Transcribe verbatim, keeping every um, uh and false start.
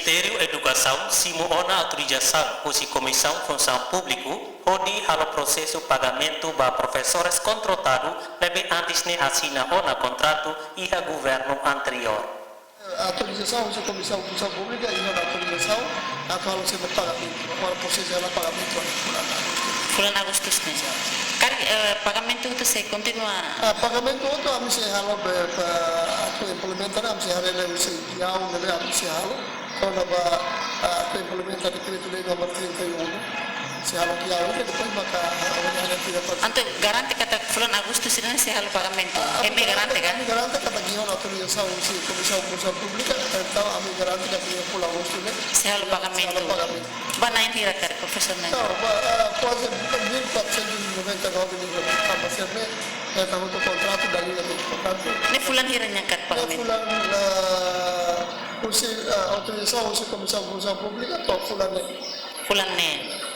Ministériu Edukasaun simu ona autorizasaun husi Komisaun Funsaun Públika hodi halo prosesu pagamentu ba profesores kontratadu ne'ebé antes ne'e asina ona kontratu iha governu anteriór. Autorizasaun husi Komisaun Funsaun Públika, iha ona autorizasaun atu halo simu pagamentu. Agora prosesu halo pagamentu ona fulan Agostu. Fulan Agostu ne'e. Karik, eh, pagamentu hotu sei kontinua? Ah, pagamentu hotu ami sei halo be, be, atu implementa ne'e, ami sei halo ne'e husi kiau ne'ebé ami sei halo. Kona-ba, ah, atu implementa dekretu-lei númeru trinta e um. Sei halo kiau, depois maka, ah, halo ne'e tira pa- Entaun garante katak fulan Agostu sira-ne'e sei halo pagamentu. Ah, imi garante ka? Ami garante katak iha ona autorizasaun husi Komisaun Funsaun Públika, entaun ami garante katak iha fulan Agostu ne'e sei halo pagamentu. Sei halo pagamentu. Ba na'in hira karik, profesór, na'in? Não, ba, ah, kuaze mil quatrocentos e noventa e nove mil, tanba sira-ne'e hetan hotu kontratu, dala ida de'it kontratu. Ne'e fulan hira nian karik pagamentu? Ne'e fulan, ah, husi, ah, autorizasaun husi Komisaun Funsaun Públika to'o fulan ne'e. Fulan ne'e.